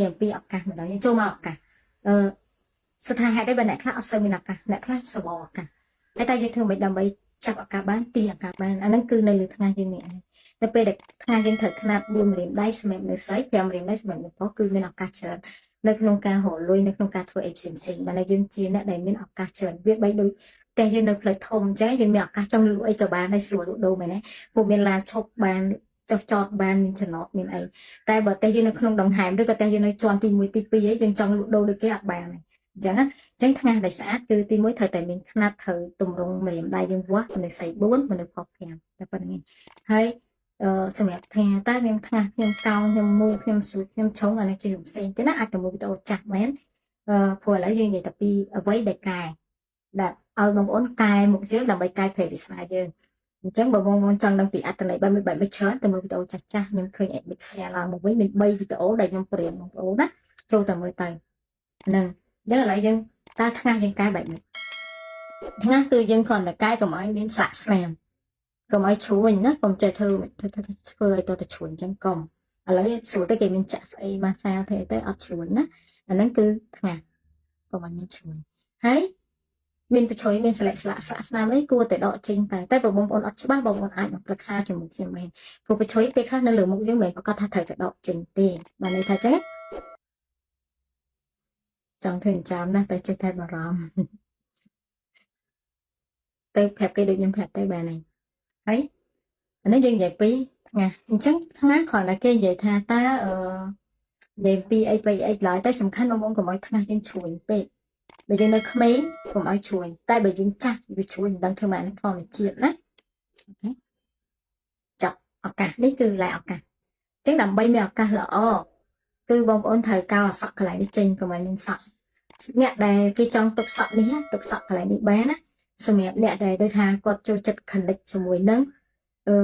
យើងនិយាយពីឱកាសម្ដងយើងចូលមកឱកាសអឺស្ថានហេតុអីបើអ្នកខ្លះអត់សូវមានឱកាសអ្នកខ្លះសបឱកាសហើយតែយើងធ្វើមិនដើម្បីចាប់ឱកាសបានទីឱកាសបានអាហ្នឹងគឺនៅលើថ្ងៃយើងនេះឯងតែពេលដែលថ្ងៃយើងត្រូវខ្នាត4ម្រាមដៃសម្រាប់នៅស្រី5ម្រាមដៃសម្រាប់នៅប្រុសគឺមានឱកាសច្រើននៅក្នុងការរកលុយនៅក្នុងការធ្វើអីផ្សេងផ្សេងបើយើងជាអ្នកដែលមានឱកាសច្រើនវាបីដូចតែយើងនៅផ្លូវធំអញ្ចឹងយើងមានឱកាសចង់លក់អីក៏បានហើយស្រួលលក់ដូរមែនទេពួកមានឡានឈប់បានចុះចតបានមានចំណតមានអីតែបើតែយើងនៅក្នុងដង្ហែមឬក៏តែយើងនៅជាន់ទី1ទី2អីយើងចង់លក់ដូរដូចគេអត់បានទេអញ្ចឹងណាអញ្ចឹងថ្ងាសដែលស្អាតគឺទី1ត្រូវតែមានខ្នាតត្រូវទម្រង់ម្រាមដៃយើងវាស់មនុស្សស្រី4មនុស្សប្រុស5តែប៉ុណ្្នឹងឯងហើយអឺសម្រាប់ថាតើខ្ញុំថ្ងាសខ្ញុំកោងខ្ញុំមូខ្ញុំស្រួចខ្ញុំឆុងអានេះជារឿងផ្សេងទេណាអាចទៅមើលវីដេអូចាស់មែនអឺព្រោះឥឡូវយើងនិយាយតែពីអ្វីដែលកែដែលឲ្យបងប្អូនកែមុខយើងដើម្បីកែប្រែវាសនាយើងអញ្ចឹងបើបងប្អូនចង់ដឹងពីអត្ថន័យបែបបែបមិនច្រើនទៅមើលវីដេអូចាស់ចាស់ខ្ញុំឃើញ admin share ឡើងមកវិញមាន3វីដេអូដែលខ្ញុំព្រៀនបងប្អូនណាចូលតែមើលទៅហ្នឹងអញ្ចឹងឥឡូវយើងតើថ្ងាសយើងកែបែបម៉េចថ្ងាសគឺយើងគ្រាន់តែកែកុំឲ្យមានស្លាកស្នាមកុំឲ្យឈួញណាកុំចេះធ្វើធ្វើធ្វើឲ្យតទៅឈួញអញ្ចឹងកុំឥឡូវស្រួលទៅគេមានចាក់ស្អីម៉ាសាធ្វើអីទៅអត់ឈួញណាអាហ្នឹងគឺថ្ងាសកុំឲ្យមានឈួញហើយមានប្រឆុយមានស្លែកស្លាកស្លាកស្នាមអីគួរតែដកចេញទៅតែបើបងប្អូនអត់ច្បាស់បងប្អូនអាចមកប្រឹក្សាជាមួយខ្ញុំមែនព្រោះប្រឆុយពេលខ្លះនៅលើមុខយើងមិនប្រកាសថាត្រូវតែដកចេញទេបានន័យថាចេះចង់ធ្វើចាំណាស់តែចេះតែបារម្ភទៅប្រាប់គេដូចខ្ញុំប្រាប់ទៅបានហើយហើយអានេះយើងនិយាយពីថ្ងាសអញ្ចឹងថ្ងាសគ្រាន់តែគេនិយាយថាតើអឺនិយាយពីអីពីអីឡើយតែសំខាន់បងប្អូនកុំឲ្យថ្ងាសយើងឈួញពេកបើយើងនៅក្មេងកុំឲ្យឈួញតែបើយើងចាស់វាឈួញមិនដឹងធ្វើម៉េចនឹងធម្មជាតិណាOK ចាប់ឱកាសនេះគឺឡែឱកាសអញ្ចឹងដើម្បីមានឱកាសល្អគឺបងប្អូនត្រូវកោអសក់កន្លែងនេះចេញកុំឲ្យមានសក់អ្នកដែលគេចង់ទុកសក់នេះទុកសក់កន្លែងនេះបានណាសម្រាប់អ្នកដែលដូចថាគាត់ចូលចិត្ត connect ជាមួយនឹងអឺ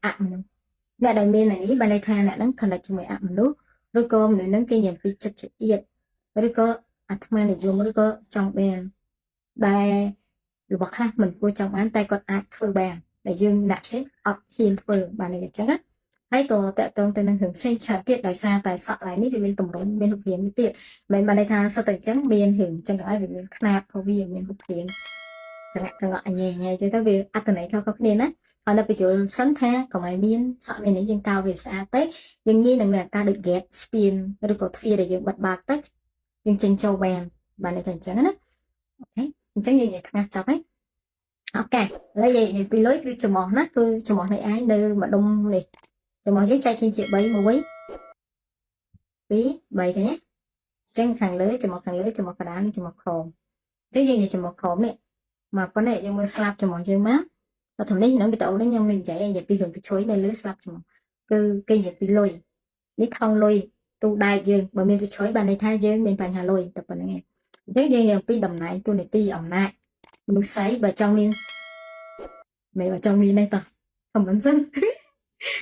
អមនុស្សអ្នកដែលមាននេះបានន័យថាអ្នកហ្នឹង connect ជាមួយអមនុស្សឬក៏មនុស្សហ្នឹងគេនិយាយពីចិត្តចៀតឬក៏អាត្មានិយមឬក៏ចង់បានដែលរបស់ខ្លះមិនគួរចង់បានតែគាត់អាចធ្វើបានដែលយើងអ្នកផ្សេងអត់ហ៊ានធ្វើបានន័យអញ្ចឹងណាហើយក៏តកតងទៅនឹងរឿងផ្សេងច្រើនទៀតដោយសារតែសក់ឡៃនេះវាមានទម្រង់មានរូបរាងនេះទៀតមិនបានន័យថាសុទ្ធតែអញ្ចឹងមានរឿងអញ្ចឹងហើយវាមានខ្នាតរបស់វាមានរូបរាងកងកងអញញ៉ៃអញ្ចឹងទៅវាអត្ថន័យខុសៗគ្នាណាហើយនៅបញ្យលសិនថាកុំឲ្យមានសក់មាននេះយើងកោវាស្អាតទៅយើងងាយនឹងមានអាការដូច gate ស្ពានឬក៏ទ្វារដែលយើងបិទបើកទៅយើងចេញចូលបានបានន័យថាអញ្ចឹងណាOK អញ្ចឹងយើងនិយាយថ្ងាសចប់ហើយ OK ឥឡូវនិយាយពីលុយគឺច្រមុះណាគឺច្រមុះនៃឯងនៅម្ដុំនេះច្រមុះយើងចែកចេញជា3 1 2 3ឃើញទេអញ្ចឹងខាងលើច្រមុះខាងលើច្រមុះកណ្ដាលនេះច្រមុះក្រោមអញ្ចឹងយើងនិយាយច្រមុះក្រោមនេះមកប៉ុណ្ណេះយើងមើលស្លាបច្រមុះយើងមកដល់ធំនេះក្នុងវីដេអូនេះខ្ញុំមាននិយាយនិយាយពីរឿងប្រឈុយនៅលើស្លាបច្រមុះគឺគេនិយាយពីលុយនេះថងលុយទូដែកយើងបើមានប្រឈុយបានន័យថាយើងមានបញ្ហាលុយតែប៉ុណ្្នឹងឯងអញ្ចឹងយើងនិយាយពីតំណែងទូនីតិអំណាចមនុស្សស្រីបើចង់មានមិនបើចង់មាននេះតោះ comment សិន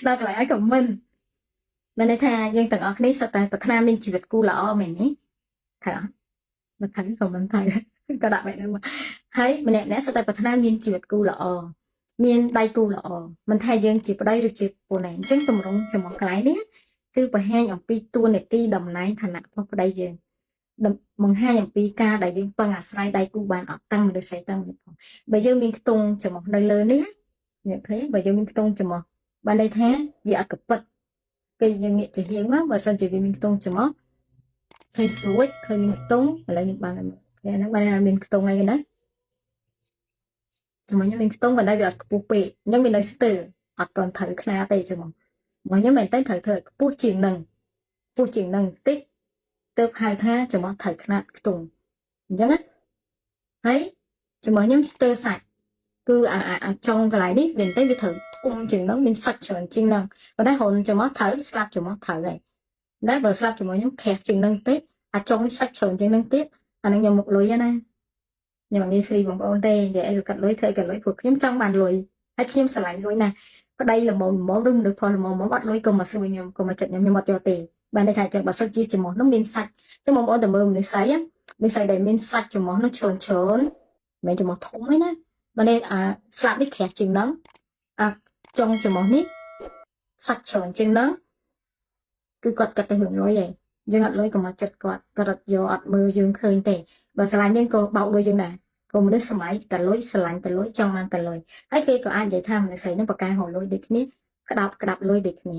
ដល់កន្លែងឲ្យ comment មានន័យថាយើងទាំងអស់គ្នាសុទ្ធតែប្រាថ្នាមានជីវិតគូល្អមែនទេថាអត់មកខាង comment ថៃក៏ដាក់បែបហ្នឹងមកហើយម្នាក់ម្នាក់សុទ្ធតែប្រាថ្នាមានជីវិតគូល្អមានដៃគូល្អមិនថាយើងជាប្តីឬជាប្រពន្ធឯងអញ្ចឹងទម្រង់ចំកន្លែងនេះគឺបង្ហាញអំពីតួនាទីតំណែងឋានៈរបស់ប្តីយើងបង្ហាញអំពីការដែលយើងពឹងអាស្រ័យដៃគូបានអត់តាំងមនុស្សស្រីតាំងមនុស្សផងបើយើងមានខ្ទង់ច្រមុះនៅលើនេះអ្នកឃើញបើយើងមានខ្ទង់ច្រមុះបានន័យថាវាអត់កពិតពេលយើងងាកជាហៀងមកបើសិនជាវាមានខ្ទង់ច្រមុះឃើញស្រួចឃើញមានខ្ទង់ឥឡូវខ្ញុំបានឃើញហ្នឹងបានមានខ្ទង់អីណាច្រមុះខ្ញុំមានខ្ទង់ប៉ុន្តែវាអត់ខ្ពស់ពេកអញ្ចឹងវានៅស្ទើរអត់ទាន់ត្រូវខ្នាទេច្រមុះរបស់ខ្ញុំមែនតើត្រូវធ្វើឲ្យខ្ពស់ជាងនឹងខ្ពស់ជាងនឹងតិចទើបហៅថាច្រមុះត្រូវខ្នាតខ្ទង់អញ្ចឹងណាហើយច្រមុះខ្ញុំស្ទើរសាច់គឺអាអាចុងកន្លែងនេះវាទៅវាត្រូវធំជាងហ្នឹងមានសាច់ច្រើនជាងហ្នឹងប៉ុន្តែរុនច្រមុះត្រូវស្លាប់ច្រមុះត្រូវហើយតែបើស្លាប់ច្រមុះខ្ញុំក្រាស់ជាងហ្នឹងតិចអាចុងនេះសាច់ច្រើនជាងហ្នឹងទៀតអាហ្នឹងខ្ញុំមុខលុយណាខ្ញុំអត់ងាយ free បងប្អូនទេនិយាយអីក៏កាត់លុយធ្វើអីក៏លុយព្រោះខ្ញុំចង់បានលុយហើយខ្ញុំស្រឡាញ់លុយណាស់ប្តីល្មមល្មមឬមនុស្សផលល្មមល្មមអត់លុយកុំមកសួរខ្ញុំកុំមកចិត្តខ្ញុំខ្ញុំអត់យកទេបានន័យថាចឹងបើសិនជាច្រមុះនោះមានសាច់ចឹងបងប្អូនទៅមើលមនុស្សស្រីមនុស្សស្រីដែលមានសាច់ច្រមុះនោះច្រើនច្រើនមិនច្រមុះធំទេណាបានន័យអាស្លាប់នេះក្រាស់ជាងហ្នឹងអាចុងច្រមុះនេះសាច់ច្រើនជាងហ្នឹងគឺគាត់គិតទៅរឿងលុយឯង យើងអត់លុយក៏មកចិត្តគាត់គាត់អត់យកអត់មើលយើងឃើញទេបើស្រឡាញ់យើងក៏បោកលុយយើងដែរព្រោះមនុស្សសម័យតលុយស្រឡាញ់តលុយចង់បានតលុយហើយគេក៏អាចនិយាយថាមនុស្សស្រីនឹងបកកែរកលុយដូចគ្នាក្តាប់ក្តាប់លុយដូចគ្នា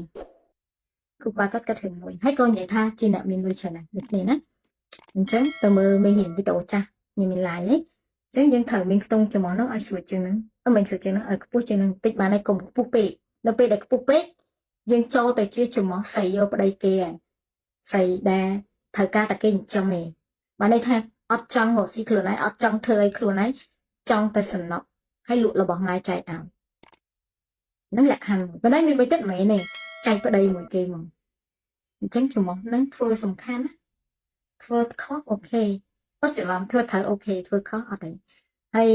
គូបាគាត់គិតถึงលុយហើយក៏និយាយថាជាអ្នកមានលុយច្រើនណាស់ដូចគ្នាណាអញ្ចឹងទៅមើលមេរៀនវីដេអូចាស់មានមាន live ឯងអញ្ចឹងយើងត្រូវមានខ្ទង់ច្រមុះនោះឲ្យស្រួលជាងហ្នឹងអត់មិនស្រួលជាងហ្នឹងឲ្យខ្ពស់ជាងហ្នឹងបន្តិចបានហើយកុំខ្ពស់ពេកដល់ពេលដែលខ្ពស់ពេកយើងចូលទៅជាច្រមុះស្រីយកប្តីគេហើយស្រីដែលត្រូវការតែគេចិញ្ចឹមឯងបានន័យថាអត់ចង់រកស៊ីខ្លួនឯងអត់ចង់ធ្វើអីខ្លួនឯងចង់តែសំណប់ហើយលក់របស់ម៉ែចែកឲ្យហ្នឹងលក្ខខណ្ឌមួយប៉ុន្តែមានមួយទៀតមិនមែនទេចែកប្តីមួយគេមកអញ្ចឹងច្រមុះហ្នឹងធ្វើសំខាន់ណាធ្វើខុស OK អត់ច្រឡំធ្វើត្រូវ OK ធ្វើខុសអត់ទេហើយ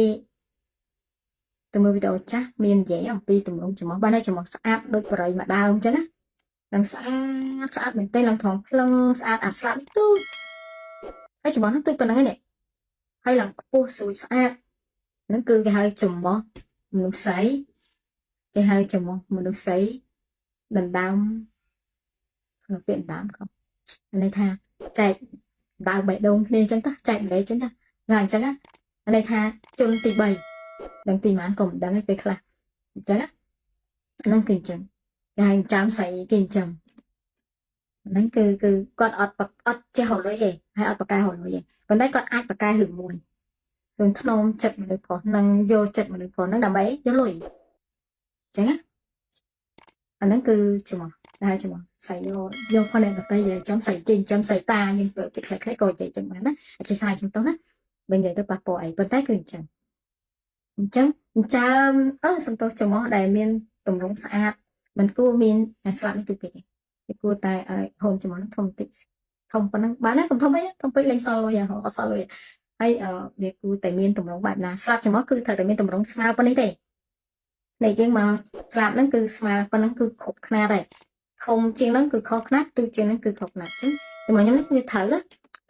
ទៅមើលវីដេអូចាស់មាននិយាយអំពីទម្រង់ច្រមុះបានហើយច្រមុះស្អាតដូចបរិយមួយដើមអញ្ចឹងណាឡើងស្អាតស្អាតមែនទេឡើងថងភ្លឹងស្អាតអាស្លាប់នេះទូចហើយច្រមុះហ្នឹងទូចប៉ុណ្្នឹងឯងនេះហើយឡើងខ្ពស់ស្រួយស្អាតហ្នឹងគឺគេហៅច្រមុះមនុស្សស្រីគេហៅច្រមុះមនុស្សស្រីដណ្ដើមពាក្យដណ្ដើមខុសន័យថាចែកដើមបេះដូងគ្នាអញ្ចឹងទៅចែកម្លែកអញ្ចឹងទៅណាអញ្ចឹងណាន័យថាជនទី3ដឹងទីប៉ុន្មានក៏មិនដឹងឯពេលខ្លះអញ្ចឹងហ្នឹងគឺអញ្ចឹងគេហៅចាំស្រីគេអញ្ចឹងហ្នឹងគឺគឺគាត់អត់អត់ចេះរកលុយទេហើយអត់ប្រកែរកលុយទេប៉ុន្តែគាត់អាចប្រកែរឿងមួយរឿងធ្នមចិត្តមនុស្សប្រុសនិងយកចិត្តមនុស្សប្រុសហ្នឹងដើម្បីយកលុយអញ្ចឹងណាអាហ្នឹងគឺច្រមុះដែរច្រមុះស្រីយកយកផងអ្នកដតីយកចំស្រីគេចំស្រីតាយើងពាក្យខ្លីៗក៏និយាយចឹងបានណាអធិស្ឋានចំទោសណាបើនិយាយទៅប៉ះពាល់អីប៉ុន្តែគឺអញ្ចឹងអញ្ចឹងចិញ្ចើមអឺសំទោសច្រមុះដែលមានទម្រង់ស្អាតមិនគួរមានអាស្លាប់នេះទូពេកទេវាគួរតែឲ្យហូមច្រមុះនោះធំតិចធំប៉ុណ្ណឹងបានណាកុំធំអីធំពេកលេងសល់លុយអត់សល់លុយហើយវាគួរតែមានទម្រង់បែបណាស្លាប់ច្រមុះគឺត្រូវតែមានទម្រង់ស្មើប៉ុណ្នេះទេនេះយើងមកស្លាប់ហ្នឹងគឺស្មើប៉ុណ្ណឹងគឺគ្រប់ខ្នាតហើយធំជាងហ្នឹងគឺខុសខ្នាតទូជាងហ្នឹងគឺខុសខ្នាតអញ្ចឹងតែមកខ្ញុំនេះគឺត្រូវ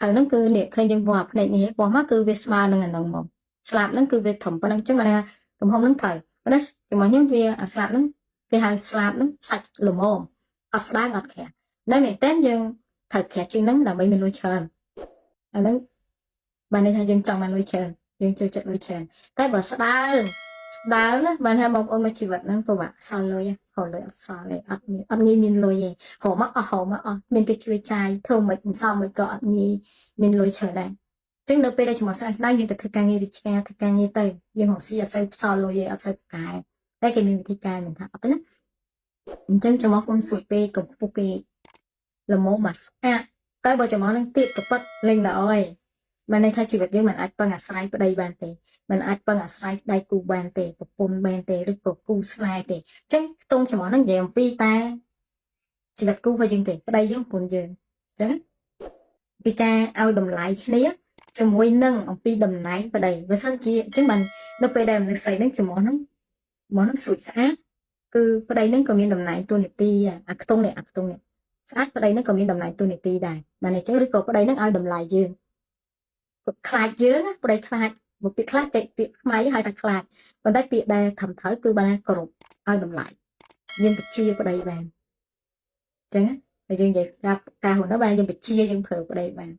ត្រូវហ្នឹងគឺនេះឃើញយើងវាស់ភ្នែកនេះវាស់មកគឺវាស្មើនឹងអាហ្នឹងមកស្លាប់ហ្នឹងគឺវាធំប៉ុណ្ណឹងអញ្ចឹងគាត់ថាទំហំហ្នឹងត្រូវប៉ុន្តែជាមួយខ្ញុំវាអាស្លាប់ហ្នឹងគេហៅស្លាប់ហ្នឹងសាច់ល្មមអត់ស្ដើងអត់ក្រាស់តែមែនតើយើងត្រូវក្រាស់ជាងហ្នឹងដើម្បីមានលុយច្រើនអាហ្នឹងបានន័យថាយើងចង់បានលុយច្រើនយើងចូលចិត្តលុយច្រើនតែបើស្ដើងស្ដើងបានថាបងប្អូនមកជីវិតហ្នឹងពិបាកសល់លុយរកលុយអត់សល់ទេអត់មានអត់ងាយមានលុយទេរកមកអស់រកមកអស់មានគេជួយចាយធ្វើមិនមិនសមមិនក៏អត់ងាយមានលុយច្រើនដែរចឹងនៅពេលដែលច្រមុះស្អាតស្ដាយយើងទៅធ្វើការងាររាជការធ្វើការងារទៅយើងរកស៊ីអត់សូវសល់លុយទេអត់សូវប្រកែតែគេមានវិធីការមិនថាអត់ទេណាអញ្ចឹងច្រមុះគុំសួចពេកកុំខ្ពស់ពេកល្មមមកស្អាតតែបើច្រមុះនឹងទៀបកប៉ិតលេងល្អឯងបានន័យថាជីវិតយើងមិនអាចពឹងអាស្រ័យប្តីបានទេមិនអាចពឹងអាស្រ័យដៃគូបានទេប្រពន្ធបានទេឬក៏គូស្នេហ៍ទេអញ្ចឹងខ្ទង់ច្រមុះហ្នឹងនិយាយអំពីតែជីវិតគូរបស់យើងទេប្តីយើងប្រពន្ធយើងអញ្ចឹងពីការឲ្យតម្លៃគ្នាជាមួយនឹងអំពីតំណែងប្តីបើសិនជាអញ្ចឹងបាននៅពេលដែលមនុស្សស្រីហ្នឹងច្រមុះហ្នឹងច្រមុះហ្នឹងស្រួចស្អាតគឺប្តីហ្នឹងក៏មានតំណែងតួនាទីអាខ្ទង់នេះអាខ្ទង់នេះស្អាតប្តីហ្នឹងក៏មានតំណែងតួនាទីដែរបានអញ្ចឹងឬក៏ប្តីហ្នឹងឲ្យតម្លៃយើងគាត់ខ្លាចយើងប្តីខ្លាចមកពាក្យខ្លះគេពាក្យខ្មែរហៅថាខ្លាចប៉ុន្តែពាក្យដែលធំត្រូវគឺបានថាគោរពឲ្យតម្លៃយើងបជាប្តីបានអញ្ចឹងហើយយើងនិយាយការការហូនទៅបានយើងបជាយើងប្រើប្តីបាន